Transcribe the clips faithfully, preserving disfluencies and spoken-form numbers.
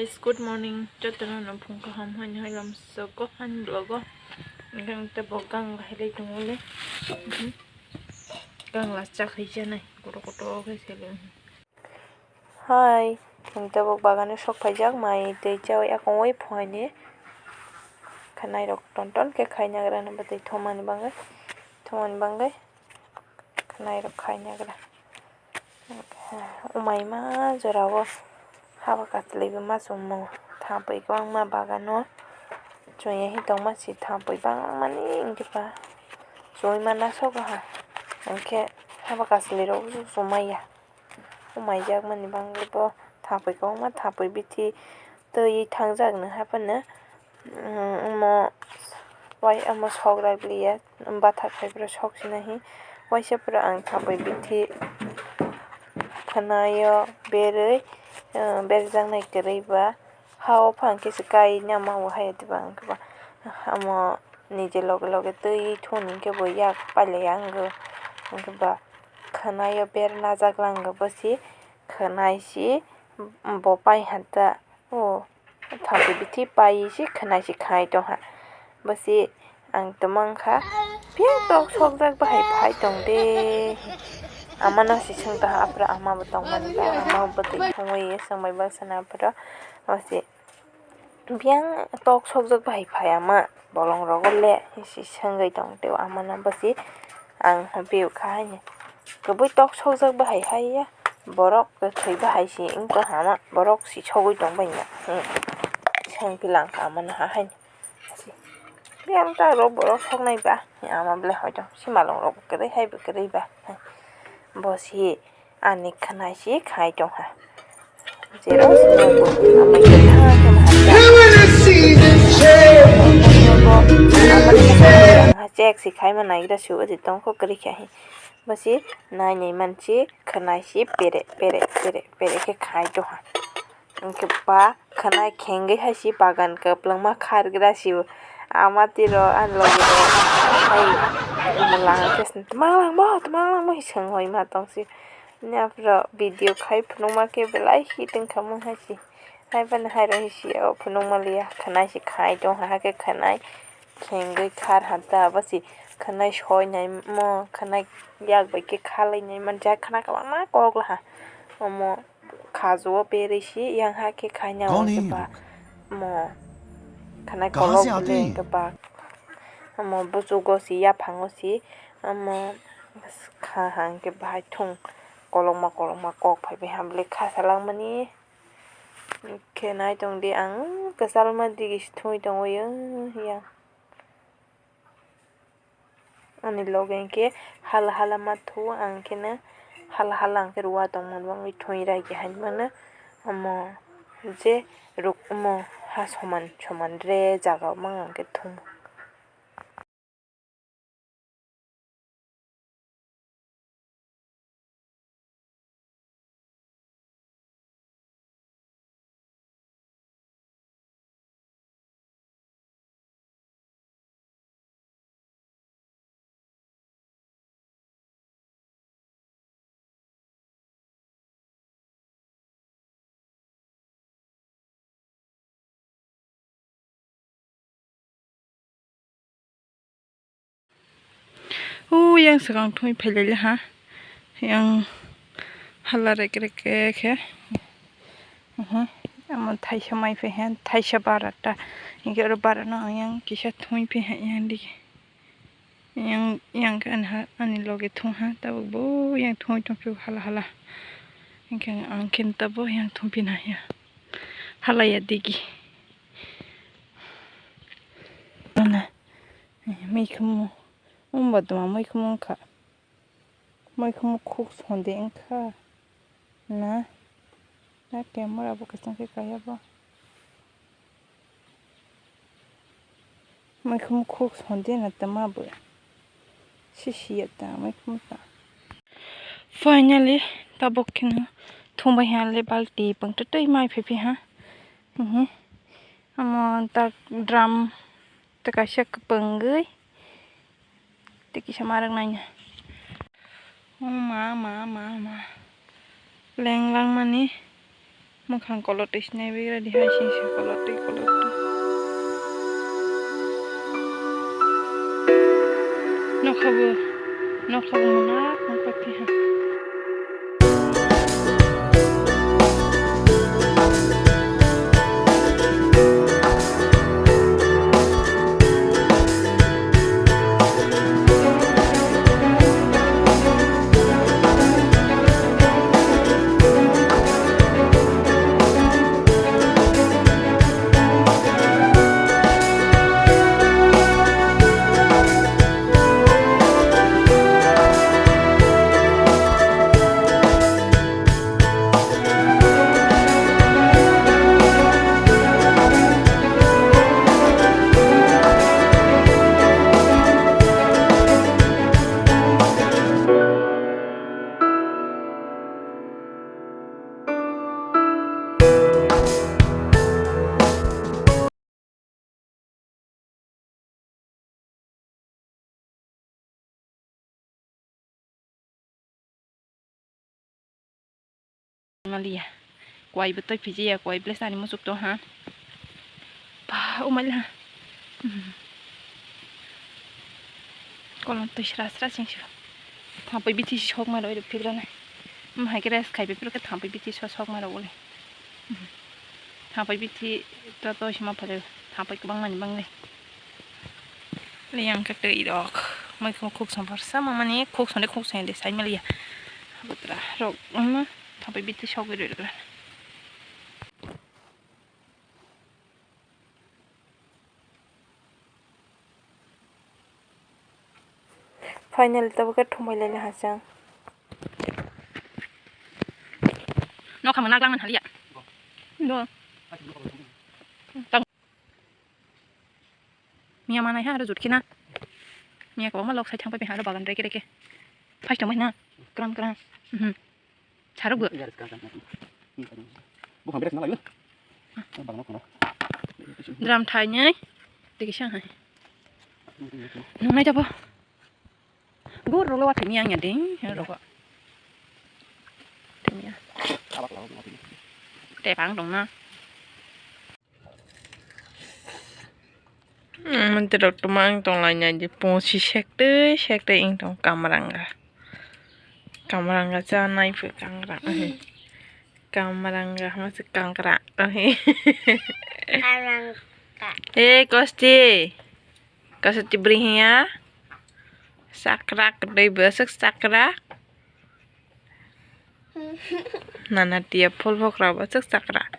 Good morning, jotono no phung kaham haino hai lam soko han blogo. Gang te bo gang hai lai tongo le. Mhm. Gang la chak hai janai, koto koto khe se le. Hai, ang tabuk bagano sok phaijak, mai twi chawi akongwi phuaini. Khanai rok ton ton khe khaina gra no bwtwi thumani bagwi, thumani bagwi khanai rok khaina gra. Umai ma jora o haba katlwi bo ma chwng mo, thampui kwbangma bagano chwng ya hi tongma si thampui bangmani hinkhe ba chwngwi ma nasogo ha, hinkhe haba katlwi rok chwng maya. Umaijakmani bagwi bo thampui kwbangma thampui bithi twi thangjak nw haphano, mm, omo wai omo sokrak liya, bathak hai phuru sok sina hi. Waisa phuru ang thampui bithi khwnaio berwi, eh, berjaknai kwrwi ba ha o phang khe se kai nama bo hai diba ang khe ba omo nije loge loge twi thun hinkhe bo yak pailai ya wngwi hinkhe ba. Khwnaio ber najak langwi bo si khwnai si bo pai ha ta o thampui bithi pai si khwnai si khai tong ha bo si ang tongmang kha phiya tok sokjak bahai phai tong de ama no si swng tong ha aphuru ama bo tong mani ba ama bo bwtwi thumwi swng bai baksa na aphuru o si. Biyang tok sokjak bahai phai ama bolong rogo le hinsi swngwi tong teo ama no bwsi ang hobio kha haini kwbwi tok sokjak bahai haiya borok kwthwi bahai si wngkha ama borok si sogwi tong bai na swng pilang kha ama no ha haini biyang ta rok borok soknai ba ama bwle hoito simalong rok kwrwi hai bo kwrwi ba bo si. Ani khwnai si khai tong ha. Jero sini bo amai kwthang khe ma hamya. Amai kwthang ha chek si khai ma nai gra su odi tong kho kwrwi kha hi. Bo si nai nai man si khwnai si pere pere pere pere khe khai tong ha. Hinkhe ba khwnai khengwi hai si bagan kwplwngma khargra si o. Ama twi rok ani logi rok hai mwlang khe twmang lang bo twmang lang bo hi swng hoi ma tong si. Ani aphuru video khai phunukma khe belai hit wngkha mui hai si. Hai phano hai rok hi si o phunukma liya khwnai si khai tong ha khe khwnai khengwi khar ha ta bo si khwnai soi nai mo khwnai yak bai khe khalai nai man ja khwna kwbangma kok la ha omo. Khajo o berwi si yang ha khe khaina o khe ba mo khwnai kolok bwlwi khe ba omo buchugo si yaphango si omo kha hang khe bahai thung kolokma kolokma kok phai bai ham le kha salak mani khe nai tong di ang kwchal ma digi si thungwi tong o yang. Ani loge hinkhe hala hala ma thu ang khe no hala hala ang khe rua tongmani bagwi thung rai khe hai mano omo je ruk omo ha soman soman re jaga o mang ang khe thung. Uyang swkang thungwi phailai ha yang hala rek rek khe. Omo thaisa mai phai ha thaisa bara ta hinkhe oro bara no yang kisa thungwi phai ha yang digi. Yang, yang khe ani ha, ani loge thung ha, tabuk bo yang thungwi tong phio hala hala. Hinkhe ang khe tabuk yang thung phi nai ya. Hala ya digi. Ana, mikhumu, umba tuma mikhumu wngkha. Mikhumu khuk sonde wngkha. Na, na camera bo kwchang khe kaya bo. Mikhumu khuk sonde na tama bo. Sisi ya ta mikhumu ta. Finally, tabuk kheno thumbai ha le balti pang twtwi mai phai phi ha. Hihi. Omo tak drum. Tei kaisa kwpwngwi tei kisa ma rwknaino. O ma, ma, ma, ma. Leng langmani Mwkhang kolotwi sinai bai ready hai sing sing kolotwi kolotwi. Nokha bo, nokha bo mwnakma pakti ha. Maliya. Kwai bo tei phiji ya, kwai ble sani muchuk to ha. Ba, o mali ha. Mhm. Kolom twi sra sra sing sio. Thampui bithi sok ma roi rok phikra nai. Mo hai khe rest khai be phiro khe thampui bithi so sok ma rok uli. Mhm. Thampui bithi to to sima phale thampui kwbang mani bang le. Liyang khe twi rok. Mai khuk khuk song phar sa ma mani khuk song de khuk song de sai maliya. Butra rok ma. Thapai biti sogwi rwi rwkha. Finally tabuk khe thumbai laina hasing. Nokha mwnaklang haliya. Do. Miya manai ha aro jut khina. Miya kwbangma lok sai thang pai ha aro bagan reke reke. Phai tongbai na. Kran kran. Mhm. Sarok bo. Buphang beres na layo. Drum thainwi. Tiki sang hai. Nungnai jabo. Gur rolo wa thini ang ya ding. Roko. Thini ya. Tepang dong na. Mantwirok tongma wng tonglainai di, pungsi sektwi sektwi wng tong kamranga. Kamranga cha naiphuru kangra. Kamranga hwnba se kangra. Kamranga. Hey, Kosti. Kosti bwrwi hiya. Sakrak, dei bwswk sakrak. Nana tiya phul phokra bo chwk chakra.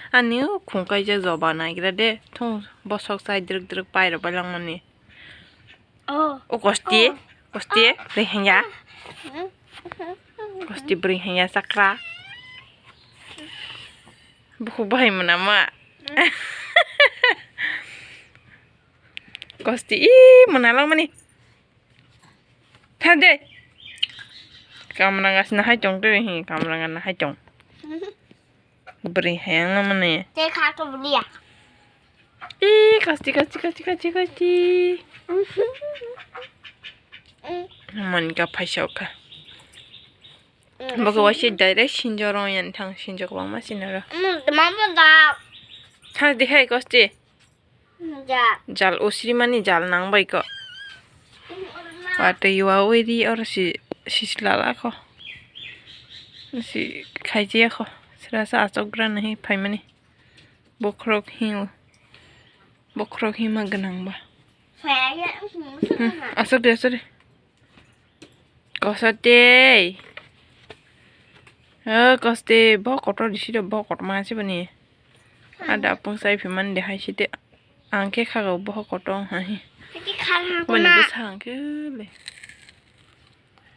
Ani o khung kaijak joba naigra de. Thung bosok chai drwk drwk pai rw bai langmani. Oh. O Kosti, oh. Kosti, oh. Rihengya. Mm. Kosti bwrwi hengya chakra. Bukhuk bahai mwnama. Mm. Kosti i mwnalangmani. Thang de. Kamranga sina hai tong de hi, kamranga na hai tong. Bwrwi hai ang mani. Te kha to bwliya. I Kosti, Kosti, Kosti, Kosti, Kosti. Monika phaisa kha. Bogo waise direct sinjoro yan thang sinjok bangma sinaro. Thang de hai Kosti. Jal. Jal usri mani jal nang bai ko. Watwi wawi ri oro si, si lala ko. Si khaijia ko. Srasa achok gra nahi phaimani. Bokhorok hino. Bokhorok hima gwnang ba. Hmm, asok de, asok de. Kosti. O Kosti, bo kotor di sida, bo kotor ma se bani. Ada pung sai phi man de hai sida. Ang khe khago bo kotor hai. Bani bwsa ang khe le.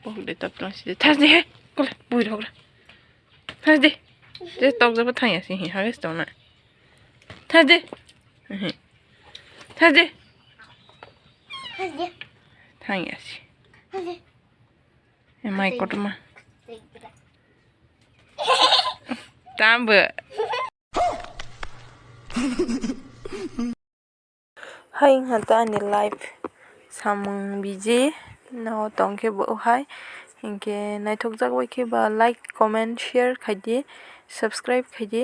Bo de tap tong sida. Thas de he. Kole, bui rok. Thas de. De tok jabo thang ya si hi, ha ge stona. Thas de. Thas de. Thang ya si. Mai kotor ma. Tambo. Hai wngkha ta ani life samung biji no tongkhe bo hai Hinkhe naithokjak bai khe ba like, comment, share khai di, subscribe khai di,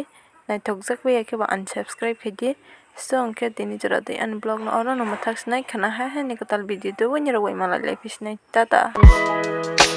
naithokjak bai ya khe ba unsubscribe khai di. So hinkhe tini jora twi ani vlog no oro no mwthak sinai khwna hai hai ni kwtal video tei buini rok bai malai lai phi sinai. Tata.